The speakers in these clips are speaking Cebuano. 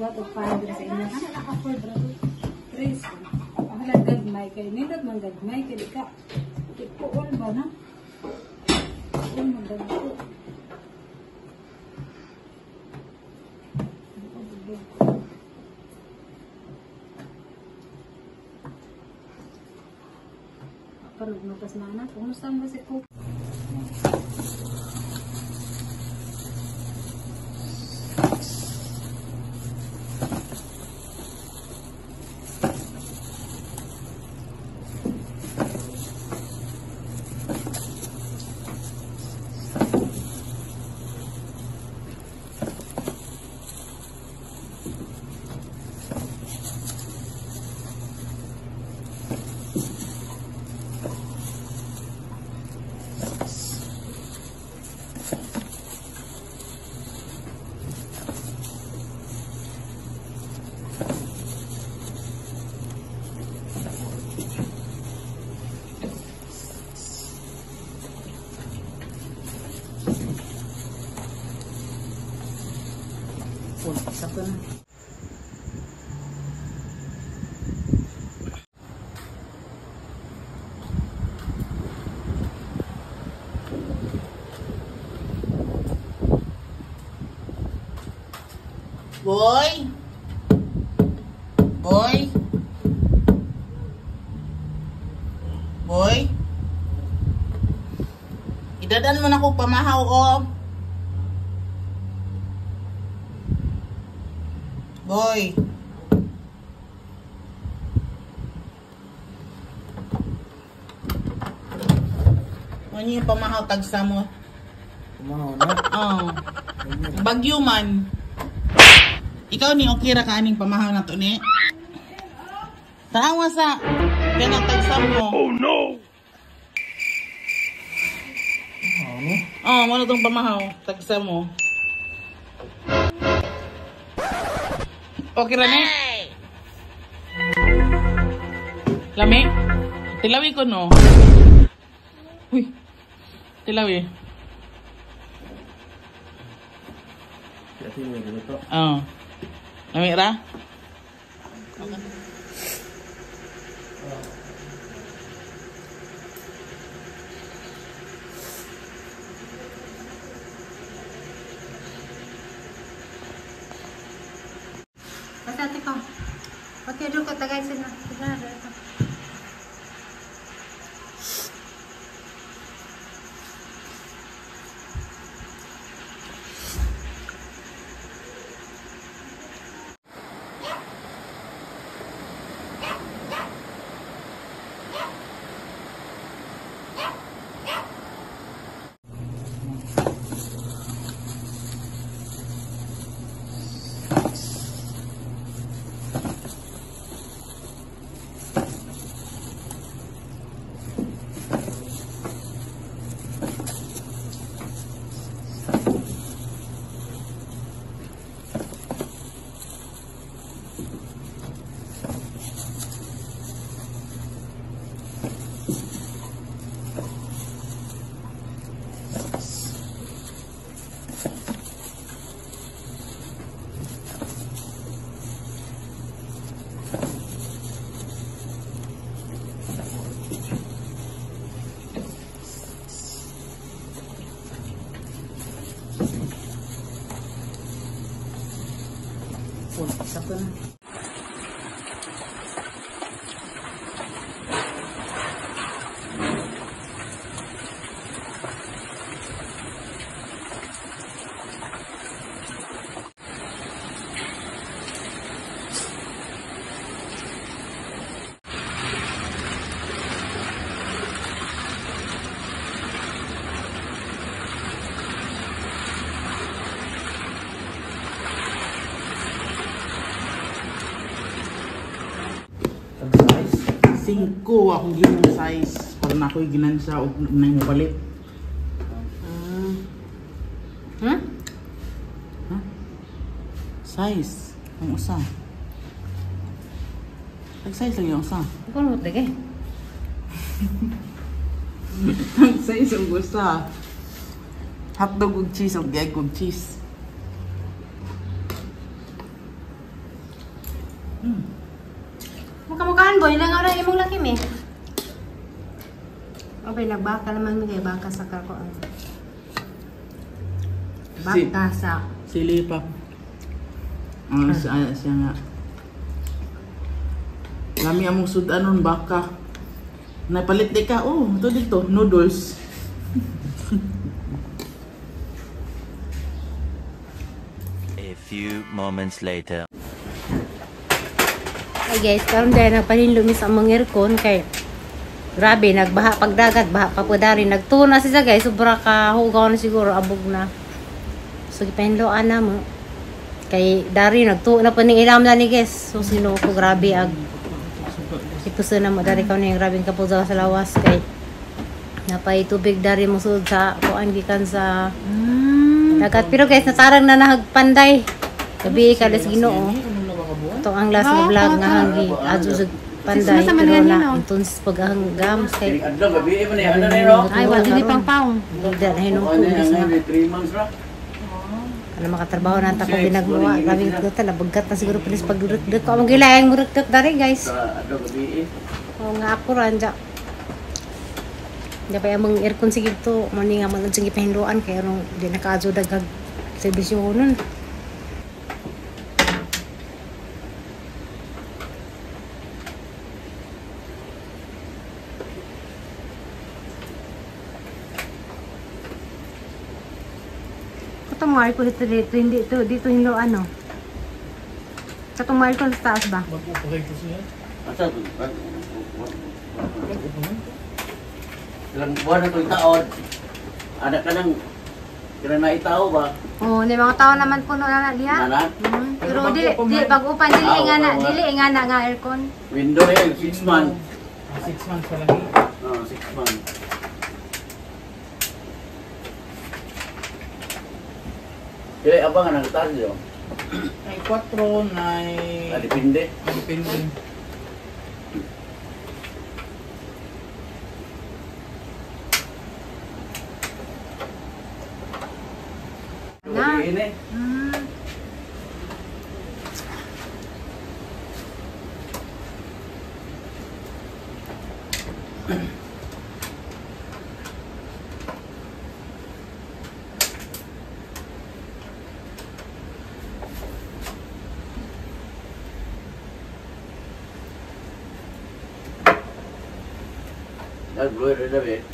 Lot of pan diri sa inyo. Ano naka-afford ra to? Tres. Ang lang gagmay kay nindot man gagmay kay di ka. Di puol ba na? Puol man dagko. Parang nukas na anak. Kumusta mo si Cook? Sakto na. Boy? Boy? Boy? Idadan mo na ko pamahaw, oh. Boy. Ano yung pamahaw tagsa mo? Pamahaw na? Oo. Oh. Bagyo man. Ikaw ni okay ra ka aning pamahaw na to ni? Tanawa sa kanang tagsa mo. Oh no. Oh, mo na tong pamahaw tagsa mo. Okay ra ni? Lami? Tilawi ko no. Uy. Tilawi. Oh. Lami ra? Okay. Pagkati ko. Okay, doon ko tagay sila. Sila, ito. Sakto na. 5 akong ginang size para na ako'y ginansya o nang palit. Huh? Huh? Size ang usa. Tag size lang yung usa. Ikaw mo lagi. Tag size ang usa. Hotdog ug cheese ug egg ug cheese. Mukha-mukhaan boy, lang na imong laki me. Okay, nagbaka naman mi kay baka sa kakoan. Baka sa Sili pa. Ang siya nga. Lami among sudanon baka. Napalit di ka. Oh, ito dito, noodles. A few moments later. Ay guys, karon dahil nagpaninlumis ang mga aircon kay grabe, nagbaha pagdagat, baha pa po dari. Nagtuna siya guys, sobra ka hugaw na siguro, abog na. So gipahinloan na mo. Kay dari nagtuo na po ning ilam na ni guys. So sino ko grabe ag ipuso na mo dari ka ning grabe kapuzaw sa lawas kay napay tubig dari mo sud sa kuan gikan sa dagat. Pero guys, natarang na nahagpanday. Gabi ka des Ginoo. Ito ang last na vlog nga hanggi adto sa panday pero na intuns paghangam kay adlaw gabi man eh ano na ro. Ay wa dili pang paong. Hindi na hinungkong Ano na 3 months ra. Ano makatrabaho na ta ko ginagawa. Grabe ko ta nabagkat na siguro pilis pagdurek-dek ko. Among gilayang murek-dek dari guys. Adlaw gabi eh. Oo nga ako ra anja. Di pa among aircon sige to mo ni nga man sige pahinloan kay anong di nakaadyo daghag serbisyo nun. Katong aircon dito dito hindi ito dito hinlo ano. Katong aircon sa taas ba? Bago pa kayo siya. Asa to? Ilang buwan na itong taon. Anak ka nang kira na itao ba? Oo, ni mga tao naman puno na na diha. Nana? Pero dili dili bago pa dili nga na dili nga na nga aircon. Window eh, 6 months. 6 months pa lang. Oh, 6 months. Kaya abang ang taas yun? Ay 4 na Depende. Depende. Na. Ini. That's blue red away.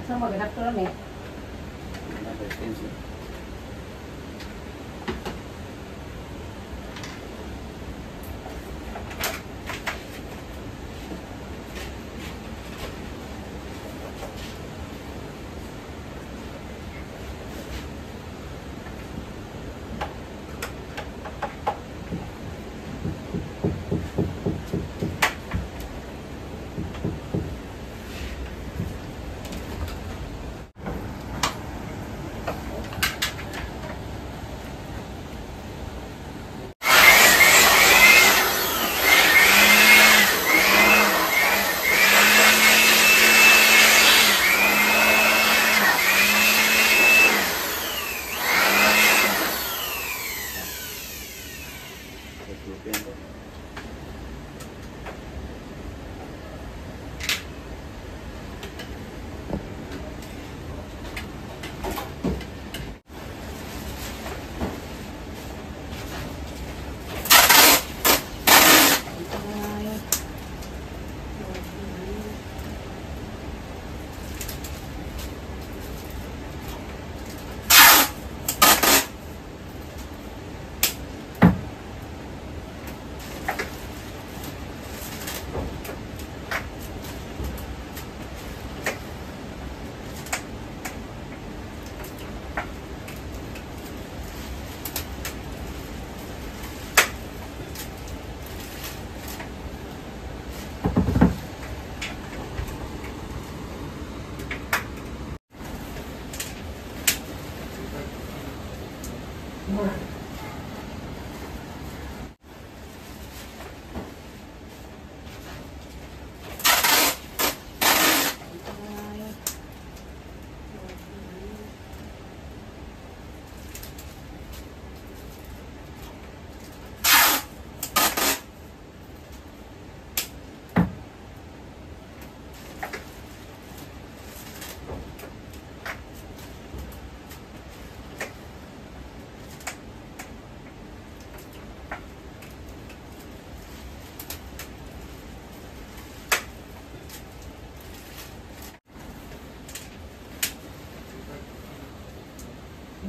Sa maganap to lang eh.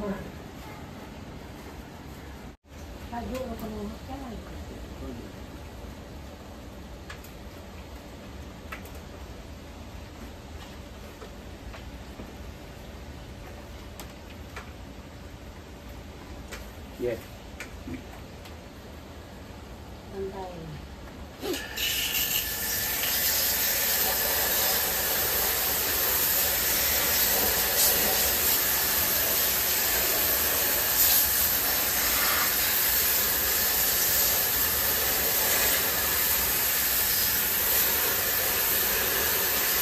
Mo. Tago ko mo kay. Yeah. Antay.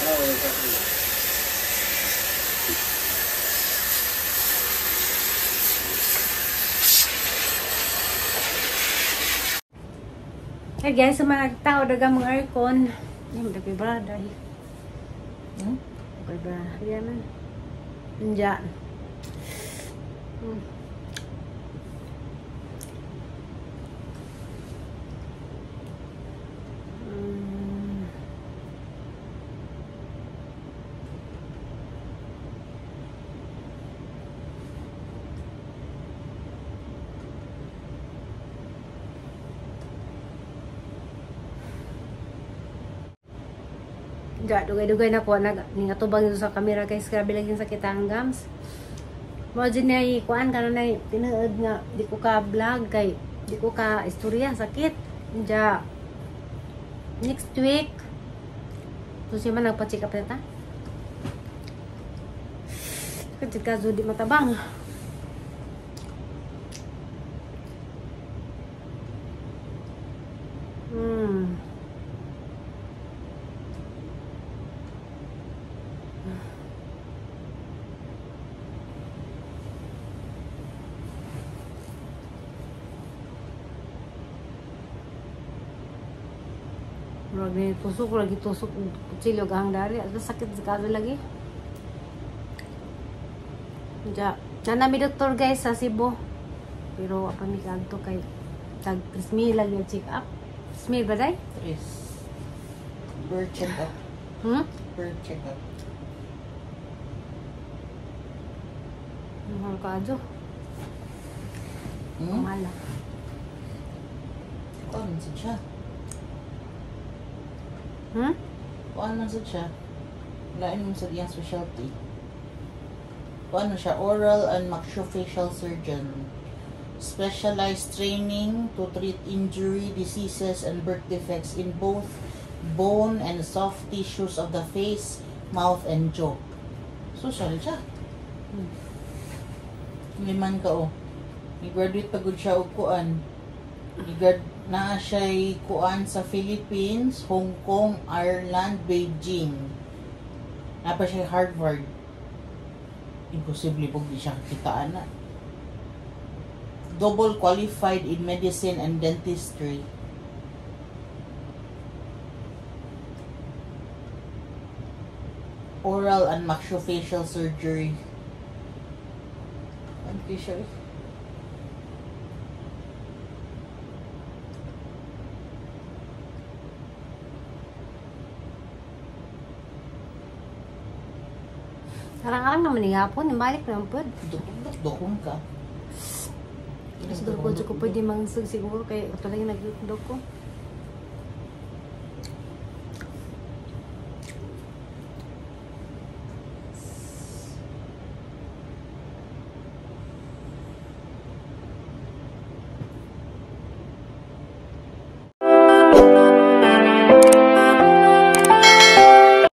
Oh, exactly. Hey guys, sa mga tao daga mga aircon. Ay, magdagay ba dahil? Hmm? Okay ba? Yan man. Diyan. Ja, dugay-dugay na ko nag ningatubang dito sa camera guys, grabe lagi sakit ang gums. Mo jud na kuan karon nay tinuod nga di ko ka vlog kay di ko ka istorya sakit. Ja. Next week so siya man nagpa-check up na ta. Kasi ka di matabang. Murag ni tusok lagi tusok kutsilyo gahang dari at sakit sa kaso lagi. Ja, nanami doktor guys sa Cebu. Pero apa mi kadto kay tag 3,000 lagi ang check up. 3,000 ba day? Tres. Birth check up. Birth check up. Mahal ka adyo. Mahal. Kuan man siya. Kuan man siya. Lain mo sa iyang specialty. Kuan siya, oral and maxillofacial surgeon. Specialized training to treat injury, diseases, and birth defects in both bone and soft tissues of the face, mouth, and jaw. So, sorry siya. Liman ka, oh. Ni-graduate pagod siya og kuan. Naa siya'y kuan sa Philippines, Hong Kong, Ireland, Beijing. Naa pa siya Harvard. Imposible pag di siya kakitaan na. Double qualified in medicine and dentistry. Oral and maxillofacial surgery. Ano siya eh? Arang-arang naman ni hapon, balik naman pod. Dukong ka. Siguro ko ko pwede mangsug siguro kay ito lang nagdukduk ko.